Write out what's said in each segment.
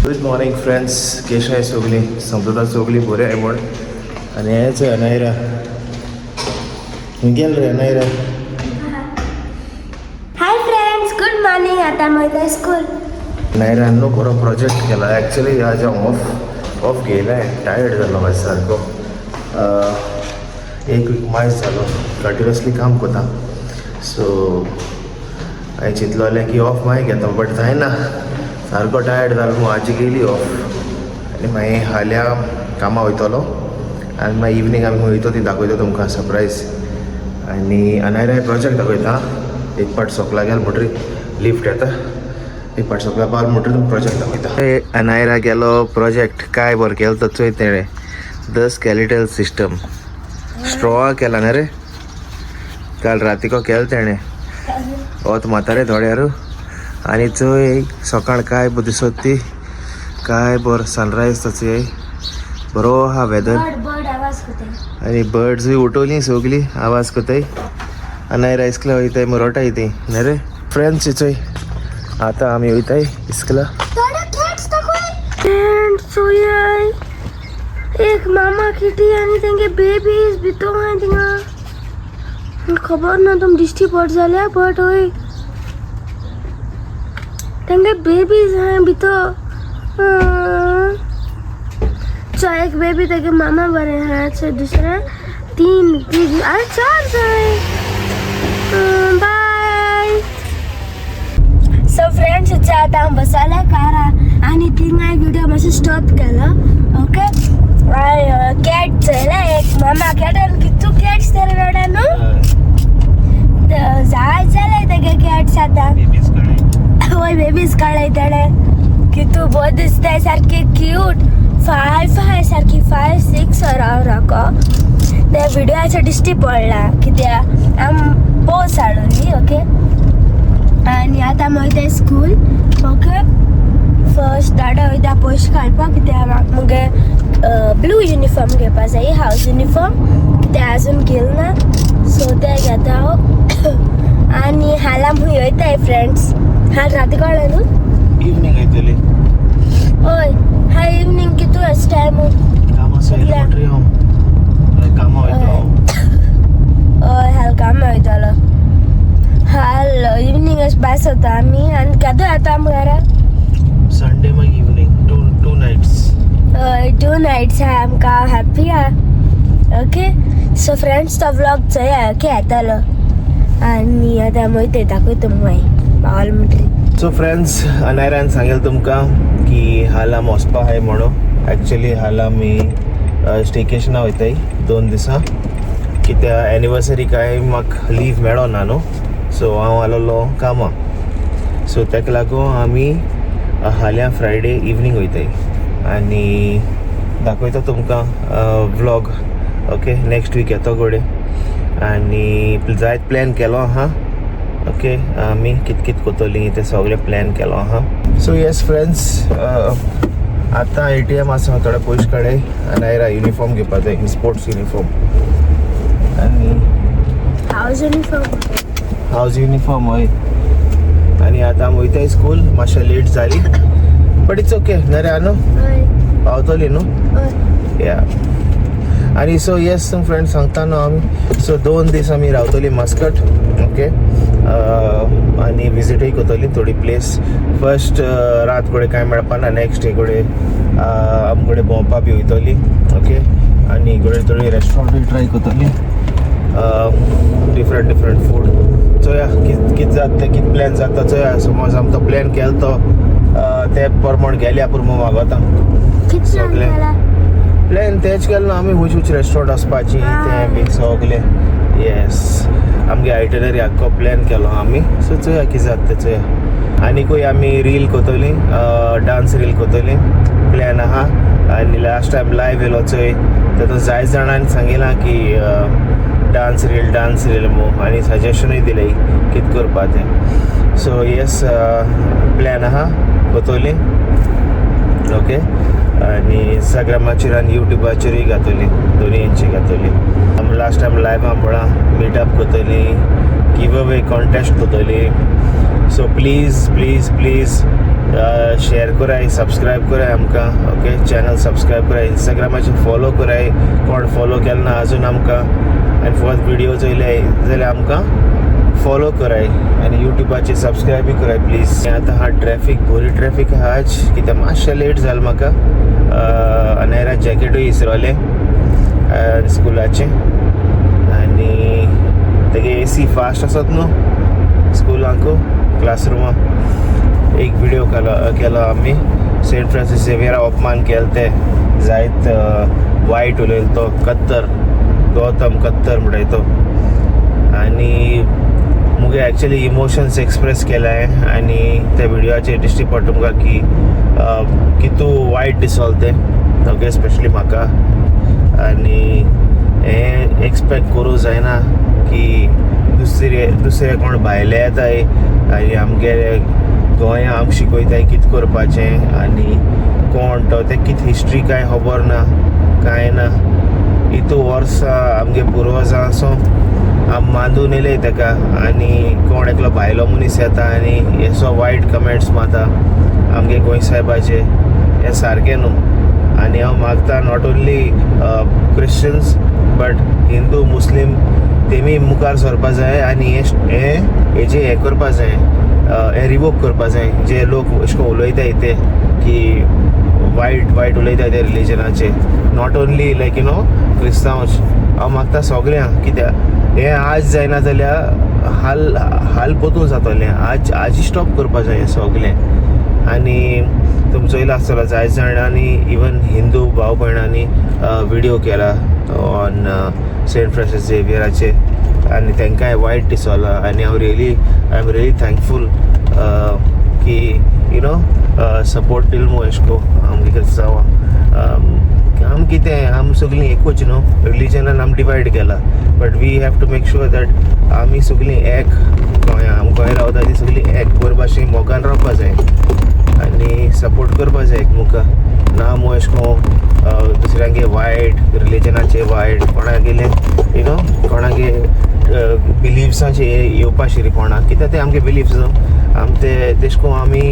Good morning friends, केश आहे सगळी? समजता सगळी बरे आहे म्हण. आनी हेच अनायरा गेल रे Anaira. Hi friends, good morning. आता म्हजे स्कूल. अनायरान न्हू बरो प्रोजेक्ट केला. एक्चुली आज हांव ऑफ ऑफ घेयलाय, टायर्ड जालो मातसो सारको. एक वीक मायज जालो कंटिन्युअसली काम करता. सो हांवें चिंतलोलें की ऑफ मागीर घेता, बट जायना, सारको टायर्ड जालो म्हूण आजी गेली ऑफ. आनी मागीर हाल्यां कामां वयतलो आनी मागीर इवनींग आमी वयतो ती दाखयता तुमकां सरप्रायज. आनी अनायरा प्रोजेक्ट दाखयता. एक पाट सोकला गेल म्हणटरी लिफ्ट येता, एक पाट सोकला पावल म्हणटरी तुमकां प्रोजेक्ट दाखयता. अनायरा गेलो प्रोजेक्ट काय बरो केलो तो चोय तेणें. The skeletal system straw केला न्ही रे, काल रातीको केलो तेणें. वत म्हातारे थोड्यारू. आनी चोय सकाळ काय बरी दिसत ती, काय बरो सनरायज तो चोय, बरो आहा वेदर. बर्ड बर्ड आवाज करता. आनी बर्ड्सूय उठवली सगळी, आवाज करताय. आनी इस्कला वयताय, मुरोटाय ती न्ही रे. फ्रेंड्स, चोय आतां आमी वयताय इस्कला. थोडे कॅट्स दाखय फ्रेंड्स. चोयाय, एक मामा किटी आनी तेंगे बेबीज भितर आहाय थिंगा. खबर ना तुम दिश्टी पड जाल्यार, बट हय, तेंगे बेबीज आहाय भितर. चोय, एक बेबी तेगे मामा बरें आहा. चोय, दुसरें तीन बेबी, आरे चार जाय. बाय. सो फ्रेंड्स, आतां हांव बसले कारा आनी थिंगा व्हिडिओ मातसो स्टॉप केलो. ओके, कॅट चोयला, एक मामा कॅट आनी कितू कॅट्स तर वेडा न्हू, जाय जाले तेगे कॅट्स आतां. हय, बेबीज काडलाय तेणे. कितू बरो दिसताय, सारके क्यूट. फायव आहाय सारकी, फायव सिक्स हांव राको. ते व्हिडिओ दिश्टी पडला कित्याक आम पोस्ट हाडली. ओके, आनी आतां आमी वयता स्कूल. ओके, फर्स्ट दाडा वयता पयशे काडपाक, कित्याक म्हाका मुगे ब्लू युनिफॉर्म घेवपा जाय, हावज युनिफॉर्म, कित्याक अजून घेल ना. सो ते घेता हांव आनी हालां खंय वयताय फ्रेंड्स? हाल राती कळ्ळें न्हू? इवनींग येतली. हय, हाय इवनींग कितू अशें टायम? कामां कितल्या? म्हणटरी हांव कामां वयता हांव. हय, हाल कामां वयतलो. हाल इवनींग अशें भायर सरता आमी. आनी केदो येता आमी घरा? संडे मागीर इवनींग, टू नायट्स. हय, टू नायट्स आहा आमकां. हॅप्पी आहा. ओके, सो फ्रेंड्स, तो व्लॉग चोया. ओके, येतलो. आनी आतां आमी वयताय, दाखयता मागीर पावल म्हणटरी. सो फ्रेंड्स, अनायरान सांगेल तुमकां की हाल आमी वचपा आहाय म्हणून. एक्चुली हाल आमी स्टेकेशना वयताय 2 दिसां, कित्याक एनिवर्सरी काय म्हाका लीव मेळना न्हू. सो हांव आलोलो कामां. सो ताका लागून आमी हाल्यां फ्रायडे इवनींग वयताय आनी दाखयता तुमकां व्लॉग. ओके, नेक्स्ट वीक येतो घोडे. आनी जायत प्लॅन केलो आहा. ओके, आमी कित कित कोतोली ते सगळें प्लॅन केलो आहा. सो येस फ्रेंड्स, आतां एटीएम आसा, थोडे पयशे काडय आनी आयरा युनिफॉर्म घेवपा जाय, स्पोर्ट्स युनिफॉर्म आनी हावज युनिफॉर्म. हावज युनिफॉर्म, हय. आनी आतां आमी वयताय स्कूल. मातशें लेट जाली, बट it's okay न्ही रे न्हू? हय. पावतली न्हू? हय. या, आनी सो येस तुम फ्रेंड सांगता न्हू आमी, सो 2 दीस आमी रावतली मस्कट. ओके, आनी विजिटूय करतली थोडी प्लेस. फर्स्ट रात कडेन कांय मेळपा ना, नेक्स्ट डे कडेन आम कडेन भोंवपा बी वयतली. ओके, आनी कडेन थोडी रेस्टोरंटूय ट्राय करतली, डिफरंट डिफरंट फूड. चोया कित कित जाता तें, कित प्लॅन जाता चोया. समज आम तो प्लॅन केलो तो ते प्रमाण गेल्या पुरो मागोता. कित सगळे. केला? प्लॅन तेच केलो ना आमी, खंयच खंयच रेस्टोरंट वचपाची तें बी सगलें. येस, आमगे आयटनरी आख्खो प्लॅन केलो आमी. सो चोया कितें जाता तें चोया. आनीकूय आमी रील करतली, डांस रील करतली, प्लॅन आहा. आनी लास्ट टायम लायव्ह येयलो चोय, तेतून जायत जाणांनी सांगिलां की डांस रील, डांस रील मू, आनी सजेशनूय दिलें कितें करपा तें. सो येस, प्लॅन आहा, करतली. ओके, आनी इंस्टाग्रामाचेर आनी युट्यूबाचेरूय घातली, दोनूय घातली. आमी लास्ट टायम लायव्ह आंबोळा मिटअप करतली, गिव अवे कॉन्टेस्ट करतली. So please please please. Share कराय, सबस्क्रायब कराय आमकां. ओके, चॅनल सबस्क्रायब कराय, इंस्टाग्रामाचेर फॉलो कराय. कोण फॉलो केलें ना अजून आमकां आनी फर्स्ट व्हिडिओ चोयले जाल्यार आमकां फॉलो कराय आनी युट्यूबाचेर सबस्क्रायबूय कराय प्लीज. आतां हा ट्रॅफीक, बरी ट्रॅफीक आहा आज, कित्याक मातशें लेट जालें म्हाका. अनायरा जॅकेटूय इसरोलें स्कुलाचें आनी तेगे एसी फास्ट आसत न्हू स्कुलांकू क्लासरुमा. एक व्हिडिओ केलो केलो आमी, सेंट फ्रांसीस झेवियरा अपमान केले ते, जायत वायट उलयलो तो कत्तर, गौतम कत्तर म्हणटाय तो. आनी मुगे एक्चुअली इमोशन्स एक्सप्रेस केले आनी त्या व्हिडिओचेर दिश्टी पडटा तुमकां की कितू वायट दिसोल तें. ओके, स्पेशली म्हाका. आनी हें एक्सपेक्ट करूं जायना की दुसरे दुसरे कोण भायले येताय आनी आमगे गोंया आमकां शिकयताय कितें करपाचें आनी कोण तो, तें कितें हिस्ट्री कांय खबर ना, कांय ना. इतू वर्सां आमगे पुर्वजां सो आम मांदून येयले तेका आनी कोण एकलो भायलो मनीस येता आनी असो वायट कमेंट्स मारता आमगे गोंय साहेबाचे, हें सारकें न्हू. आनी हांव मागता, not only Christians but Hindu, Muslim, तेमी मुखार सरपा जाय आनी हें हें हेजें हें करपा जाय, हें रिवोक करपा जाय. जे लोक अशें करून उलयताय ते की वायट वायट उलयताय ते रिलिजनाचे, not only like क्रिस्तांवच, हांव मागता सगळ्यांक, कित्याक हें आज जायना जाल्यार हाल हाल पोतून जातलें. आज आजी स्टॉप करपा जाय हें सगळें. आनी तुमी चोयला आसतलो, जायते जाणांनी, इवन हिंदू भाव भयणांनी व्हिडिओ केला ऑन सेंट फ्रांसीस झेवियराचे आनी तांकांय वायट दिसोलां. आनी हांव really, I am really thankful की सपोर्ट दिल मू एशें को आमगे क्रिस्तांवां. आम कितें, आम सगळीं एकूच न्हू, रिलीजनान आम डिवायड केला, but we have to make sure that आमी सगळीं एक गोंया, आम गोंय रावता ती सगळीं एक बरे भाशेन मोगान रावपा जाय आनी सपोर्ट करपा जाय एकमुका. ना मू एशें कोन दुसऱ्यांगे वायट, रिलीजनाचे वायट, कोणागेले कोणागे बिलिफ्साचे येवपा शिरी कोणाक, कित्याक ते आमगे बिलिफ्स न्हू. आम ते तेश कोन आमी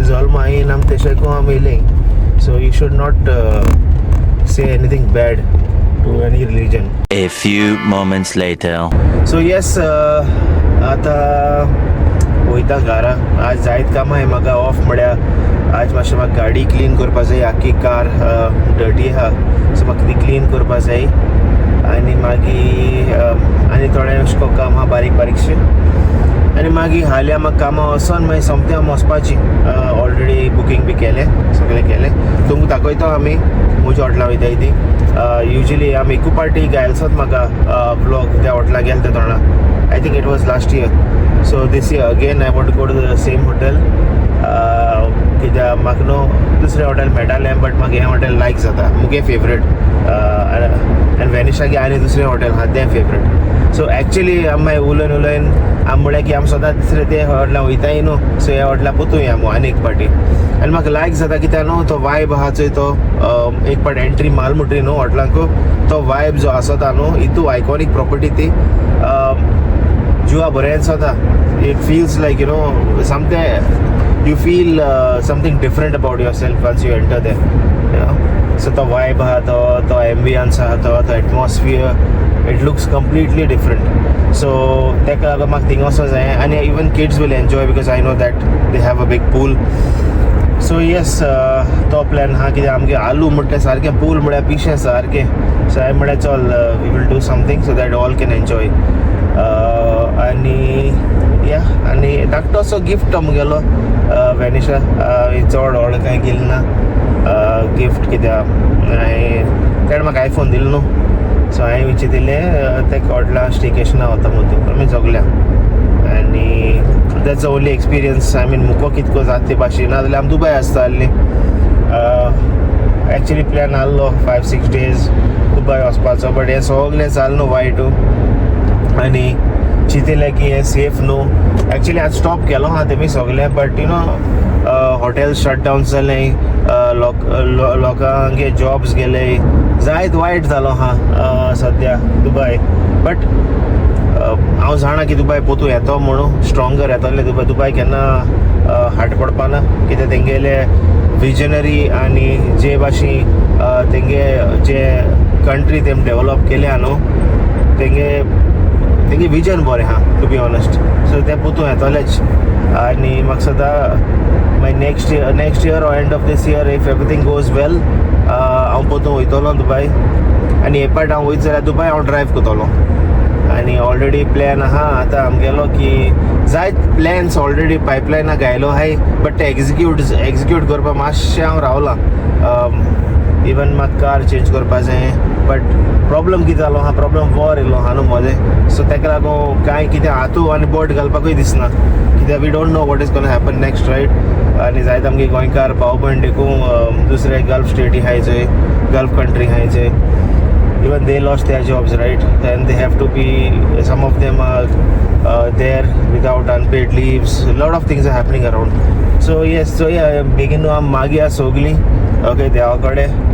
जल्म येयन, आम तेशें कोन आमी येयले. So you should not say anything bad to any religion. A few moments later. So yes, आतां वयता घरा. आज जायत कामां आहाय म्हाका. ऑफ म्हळ्यार आज मातशें म्हाका गाडी क्लीन करपा जाय. आख्खी कार डर्टी आहा, सो म्हाका ती क्लीन करपा जाय. आनी मागीर आनी थोडें अशें करून काम आहा बारीक बारीकशें. आनी मागीर हाल्यां म्हाका कामां वचोन मागीर सोमतें आमी वचपाची. ऑलरेडी बुकींग बी केलें, सगळें केलें. तुमकां दाखयतो आमी म्हज्या हॉटेलां वयताय ती. युजली आमी एकू पार्टी गायलसोत म्हाका ब्लॉग त्या हॉटेलाक गेले ते तोंडा. I think it was last year, so this year again I want to go to the same hotel, कित्याक म्हाका न्हू दुसरें हॉटेल मेळटालें, बट म्हाका हें हॉटेल लायक जाता, मुगे फेवरेट. आनी वेनिशागे आनी दुसरें हॉटेल आहा तें फेवरेट. सो एक्चुली आमी मागीर उलोवन उलोवन आमी म्हळ्यार की आमी सदांच दुसरे ते हॉटेलां वयताय न्हू, सो ह्या हॉटेलां पोतूया आमी आनी एक पाटी. आनी म्हाका लायक जाता, कित्याक न्हू तो वायब आहा चोय तो एक पाट एंट्री माल म्हणटरी न्हू हॉटेलांकू, तो वायब जो आसता न्हू, हितू आयकॉनीक प्रॉपर्टी ती जिवा बरें दिसता. It feels like something, you feel something different about yourself once you enter there. So तो वायब आहा तो, तो एम्बियन्स आहा तो, तो atmosphere, it looks completely different. So ताका लागून म्हाका थिंगा वचों जाय. आनी even kids will enjoy because I know that they have a big pool. So yes, तो प्लॅन आहा, कित्याक आमगे आलू म्हटल्यार सारकें पूल म्हळ्यार पिशें सारकें. सो हांवें म्हळ्यार चल, we will do something so that all can enjoy. आनी या, आनी धाकटोसो गिफ्ट तो मुगेलो वेनिशा. चड व्हड कांय केलें ना गिफ्ट, कित्याक हांवें तेणें म्हाका आयफोन दिलो न्हू. सो हांवें विचारिल्लें तेका, हॉटेलां स्टेकेशना वता मुगो आमी सगल्या. आनी that's the only experience, I mean, मुको कितको जाता ते भाशेन. ना जाल्यार आमी दुबय आसता आहली. एक्चुली प्लॅन आहलो 5-6 डेज दुबय वचपाचो, बट हें सगळें जालें न्हू वायट आनी चिंतलें की हें सेफ न्हू. एक्चुली आज स्टॉप केलो आहा तेमी सगळें, but hotel shut down जालें, लोक लोकांगे जॉब्स गेले, जायत वायट जालो आहा सद्या दुबय. बट हांव जाणा की दुबाय पोतू येतो म्हणून स्ट्रॉंगर येतोलें दुबाय. दुबाय केन्ना हाट पडपा ना, कित्याक तेंगेले विजनरी आनी जे भाशेन तेंगे जे कंट्री तेम डेवलप केल्या न्हू, तेंगे तेंगे विजन बरें आहा टू बी ऑनस्ट. सो ते पोतून येतोलेच. आनी म्हाका सदां मागीर next year or end of this year, if everything goes well, हांव पोतून वयतलो दुबाय. आनी हे पाट हांव वयत जाल्यार दुबाय हांव ड्रायव करतलो. आनी ऑलरेडी प्लॅन आहा आतां आमगेलो की जायत प्लॅन्स ऑलरेडी पायपलायनाक घायलो आहाय, बट ते एग्जिक्यूट करपाक मातशें हांव रावलां. इवन म्हाका कार चेंज करपा जाय, बट प्रॉब्लम कितें जालो आहा, प्रॉब्लम वॉर येयलो आहा न्हू मदें. सो ताका लागून कांय कितें हातू आनी बोट घालपाकूय दिसना, कित्याक we don't know what is gonna happen next, right? आनी जायत आमगे गोंयकार भाव भयण देखून दुसरे गल्फ स्टेटी आहाय चोय, गल्फ कंट्री आहाय चोय, even they lost their jobs, right? Then they have to be, some of them are there without unpaid leaves. A lot of things are happening around. So yes, so yeah, बेगीन आम मागया सोगली, okay, देवा कडेन.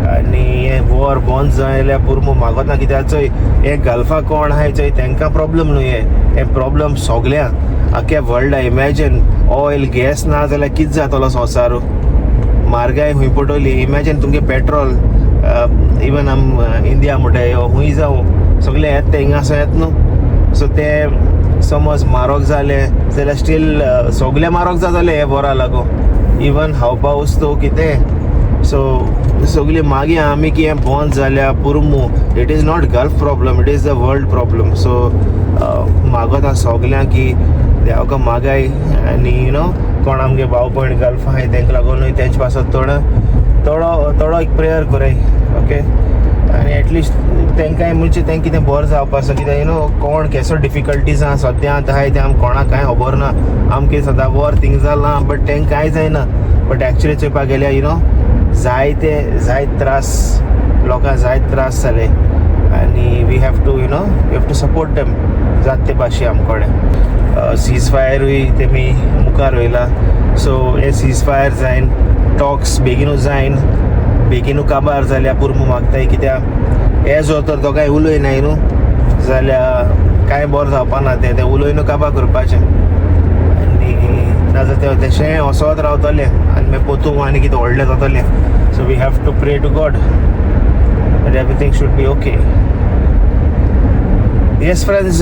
आनी हें war बंद जाल्यार पुरो मागोतना, कित्याक चोय, हे गल्फा कोण आहाय चोय तांकां प्रॉब्लम न्हू हें, हें प्रॉब्लम सोगल्यांक आख्या वर्ल्डा. इमॅजिन, ऑयल गॅस ना जाल्यार कितें जातलो संवसार? म्हारगाय खूंय पडटली? इमॅजिन, तुमगे पेट्रोल, इवन आम इंडिया म्हणटाय, खूंय जावं सगळे येता ते हिंगासो येता न्हू. सो ते समज म्हारग जाले जाल्यार स्टील सगळे म्हारग जातले हे वॉरा लागून, इवन खावपा वस्तू कितें. सो सगळी मागीर आमी की हें बंद जाल्यार पुरमू. It is not Gulf problem, it is the world problem. So मागता सगल्यांक की देवाक मागाय आनी you know कोण आमगे भाव भयण गल्फ आहाय तेंका लागूनूय तेंचे पासत थोडो थोडो थोडो एक प्रेयर कराय, ओके? आनी एटलिस्ट तांकांय म्हणजे तेंकां कितें बरें जावपा आसा, कित्याक you know कोण केसो डिफिकल्टीज आहा सद्या आतां आहाय तें आमकां कोणाक कांय खबर ना. आमकां सदां वर थिंग जालां, बट तेंकां कांय जायना. बट एक्चुली चोवपाक गेल्यार you know जायते जायत त्रास लोकांक, जायत त्रास जाले आनी we have to you know we have to support them जात ते भाशे आम कडेन. सीज फायरूय तेमी मुखार वयला. सो हे सीज फायर जायन, टॉक्स बेगीनूच जायन, बेगीनू काबार जाल्यार पुरमू मागताय, कित्याक हे जर तर दोगांय उलयनाय न्हू जाल्यार कांय बरें जावपा ना. तें तें उलयनू काबार करपाचें आनी नाजाल्यार तें तशें वचत रावतलें आनी मागीर पोतून आनी कितें व्हडलें जातलें. So we have to pray to God that everything should be okay. Yes friends,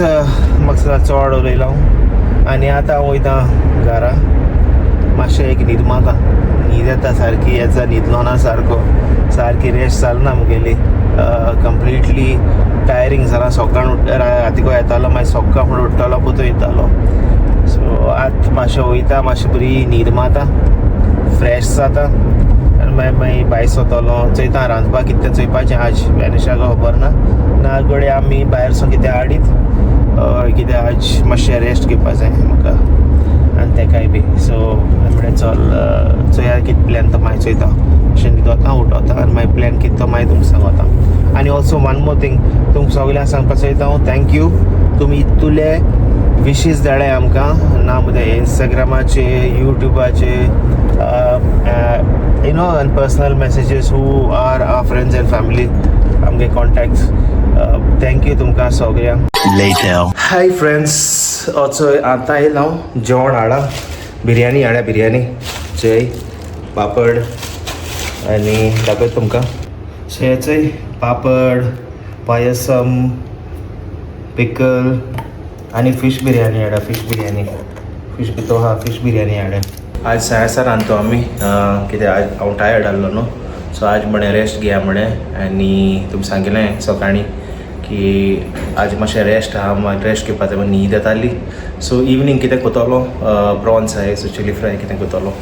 म्हाका चड उलयलो हांव आनी आतां हांव वयता घरा. मातशें एक न्हीद मारता, न्हीद येता सारकी. येता न्हिदलो ना सारको, सारकी रेस्ट जाल ना मुगेली. कंप्लिटली टायरींग जाला. सकाळ रातीको येतालो, मागीर सकाळ फुडें उठ्ठालो, पोतून येतालो. सो आतां मातशें वयता, मातशें बरी न्हीद मारता, फ्रेश जाता आनी मागीर मागीर भायर सरतलो. चोयता रांदपाक कितें चोयपाचें. आज वेनिशाक खबर ना, ना घडये आमी भायर सावन कितें हाडीत, कित्याक आज मातशें रेस्ट घेवपा जाय म्हाका आनी तेकाय बी. सो म्हळ्यार चल चोया कितें प्लॅन तो मागीर चोयता. मातशें न्हिदोता, उठोता आनी मागीर प्लॅन कितें तो मागीर तुमकां सांगता. आनी ऑल्सो वन मोर थींग, तुमकां सगल्यांक सांगपाक चोयता हांव, thank you. तुमी इतुले विशीस धाडले आमकां ना म्हणजे इंस्टाग्रामाचेर, युट्यूबाचेर, and personal messages, who are our friends and family, आमगे कॉन्टॅक्ट्स. Thank you तुमकां सगळ्यांक. Later. Hi friends, also आतां येयला हांव. जेवण हाडा, बिरयानी हाड्या, बिरयानी चोय, पापड आनी दाखयता तुमकां. सो हे चोय, पापड, पायसम, पिकल आनी फिश बिरयानी हाड्या. फिश बिरयानी, फिश तो हा, फिश बिरयानी हाड्या. आज सायसा रांदतो आमी, कित्याक आज हांव टायर्ड आहलो न्हू. सो आज म्हणे रेस्ट घेया म्हणे. आनी तुमकां सांगिल्लें सकाळीं की आज मातशें रेस्ट आहा, मागीर रेस्ट घेवपा जाय, न्हीद येताली. सो इवनींग कितें कोतलो, प्रॉन्स आहाय, सो चिली फ्राय कितें कोतलो.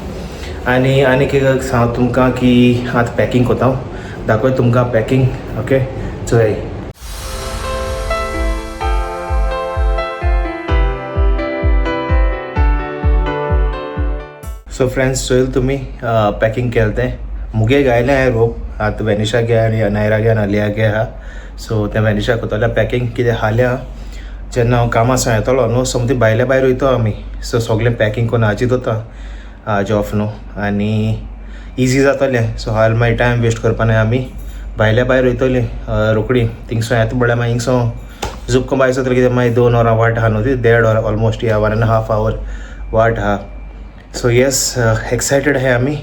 आनी आनीक एक सांग तुमकां की आतां पॅकींग कोता हांव, दाखय तुमकां पॅकींग. ओके, चोय. सो फ्रेंड्स, चोयल तुमी पॅकींग केलें तें. मुगे गायलें हांवें रोप. आतां वेनिशा गे आनी नायरा गे आनी अलिया गे आहा. सो तें वेनिशा कोतलें पॅकींग, कितें हाल्या जेन्ना हांव कामां सावन येतलो न्हू, सोमती भायले भायर वयतो आमी. सो सगळें पॅकींग करून आजीत वता, आज ऑफ न्हू आनी इजी जातलें. सो हाल मागीर टायम वेस्ट करपा न्हय, आमी भायल्या भायर वयतलीं रोखडी. थिंगसो येता म्हळ्यार मागीर हिंगसो झुपकंबा आयसो कितें मागीर 2 वरां वाट आहा न्हू ती, 1.5 वर ऑलमोस्ट या 1.5 our वाट आहा. सो येस, एक्सायटेड आहाय आमी,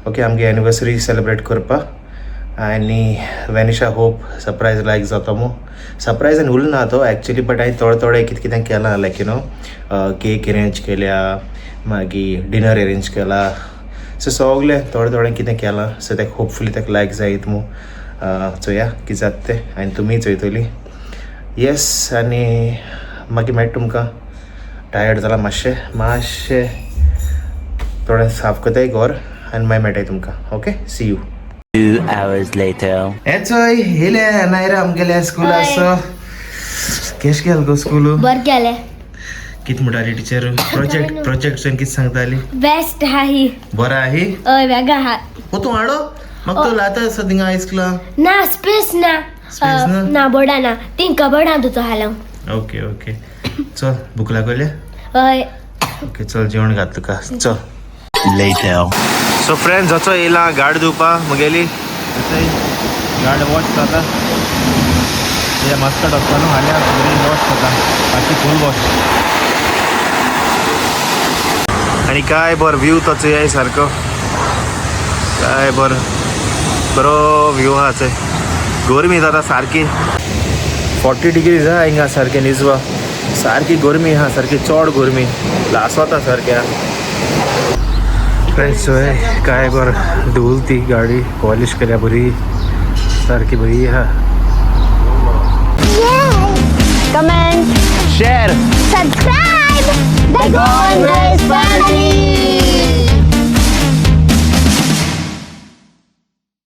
ओके, आमगे एनिवर्सरी सेलिब्रेट करपाक. आनी वेनिशा होप सरप्रायज लायक जातो मू. सरप्रायज आनी उरना ना तो एक्चुली, बट हांवें थोडें थोडें कितें कितें केलां, like you know cake arrange केल्या, मागीर डिनर अरेंज केला. सो सगलें थोडें थोडें कितें केलां. सो तेका होपफुली तेका लायक जायत मू. चोया कितें जाता तें आनी तुमीय चोयतली. येस, आनी मागीर मेळटा तुमकां. टायर्ड जाला मातशें, मातशें थोडें साफ करताय घर आनी मागीर मेळटाय तुमकां. Okay, see you. 2 hours later. हे चोय, येयले नायरा आमगेल्या स्कुलाचो. केश गेल गो स्कूल? बर गेले. कित म्हणटाली टिचर? प्रोजेक्ट प्रोजेक्ट कित सांगताली? बेस्ट हा ही. बरं आहे. हय, वेगळा हा. हो, तूं हाडो म्हाका तो लाता आसा थिंगा हायस्कुला. ना, स्पेस ना. Space ना? ना, बोर्डा ना, तीन कबर्डा तुजो हालो. ओके ओके, चल, भूक लागोल्या. हय. ओके, चल, जेवण घात तुका, चल. Later. So friends, असो येयला गाडी धुवपा म्हगेली. गाडी वॉश जाता. हे मस्त डॉक्टर न्हू, हाल्या बरी वॉश जाता, बाकी फूल वॉश. आनी काय बरो व्यू तो चोय सारको, काय बरो बरो व्यू आहा चोय. गरमी जाता सारकी, 40 डिग्रीज आहा हिंगा सारकें. निजवा सारकी गरमी आहा, सारकी चड गरमी, लासोता सारक्या. फ्रेंड्स, चोय काय बरं धुवल ती गाडी, पॉलिश केल्या बरी, सारकी बरी आहा. Comment, share, subscribe. The Gondes Family.